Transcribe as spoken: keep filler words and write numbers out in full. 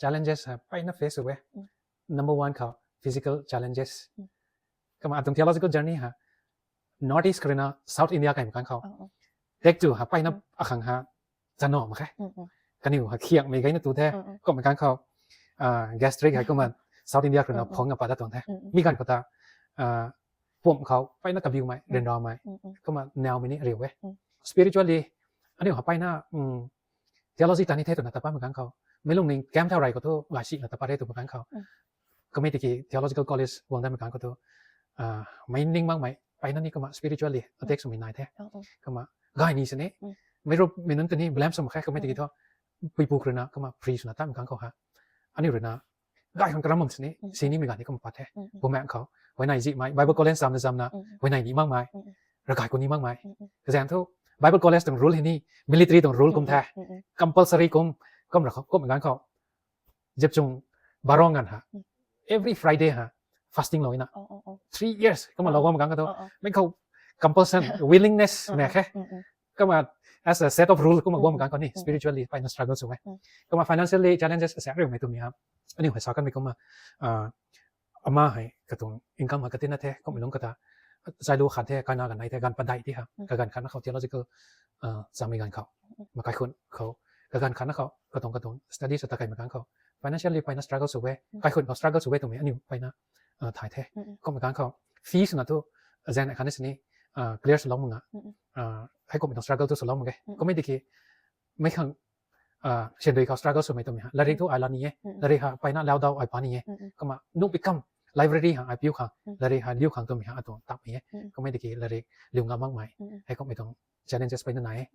challenges ha mpeyna face sw e. Number one khou physical challenges. Kumna atuang theological journey ha North East khou ruina South India kaimei kang khou, take two ha mpeyna akhang ha chano mak khe. Kaniw ha khiakmei gayna tu the. Kummei kang khou gastric hei kumna South India khou ruina phungna pat dat tuang the. Mi ganv khou ta pumc khou mpeyna kabiumei, ryanramei, kumna nowmei ni riu e. Spiritually aniu ha mpeyna theology ta ni the twna tat patmei kang khou, meic lungning kam thau rey khou thu gay sina tat pat re twmei kang khou, kumna tiki theological college guang datmei kang khou thu meic ning makmei mpeyna ni kumna spiritually attack swmei nai the. Kumna gay ni sini, meic rup mei nunc ta ni blame sw mak khe. Kumna tiki thu puipu khou ruina kumna free swna tatmei kang khou ha, aniu ruina gay khang karam bam sini, sinimei ganv ni kumna pat the. Bumaengh khou huayney zihmei, Bible college zamna zamna huayney ni makmei, ravgay khou ni makmei. Kazaeng thu Bible college tuang rule hei ni military tuang rule kum the. Compulsory kum, kum ra khou, kummei ganv khou zip chung barong nganv ha every Friday ha fasting lou na three years kumna lou guangmei kang khou thu, mei khou compulsion, willingness mak khe. Kumna as a set of rule kumna guangmei kang khou ni spiritually mpeyna struggle sw e. Kumna financially challenges asa riumei twmei ha, aniu hei sa kanmei kumna ama hei katuang income hei katina the, kummei lungc kata chailu khat the, kana ganv nai the, ganv padeih ti ha, kaganv khatna khou theological chamei ganv khou, ma kaikhunh khou, kaganv khatna khou katuang katuang studies ta kaimei kang khou financially mpeyna struggle sw e, kaikhunh khou struggle sw e twmei aniu mpeyna thay the. Kummei kang khou fees na thu zaeng khatna sini clear swlou mak nga, heikumhmei tuang struggle thu swlou mak ge. Kumna tiki meic khang sandui khou struggle swmei twmei ha, lairik thu ai la ni e, lairik ha mpeyna laudau ai pa ni e. Kumna nunc pi kam library ha ai piu khang, lairik ha liu khang twmei ha atuang tapmei e. Kumna tiki lairik liu ngam makmei, heikumhmei tuang challenges mpeyna nai e.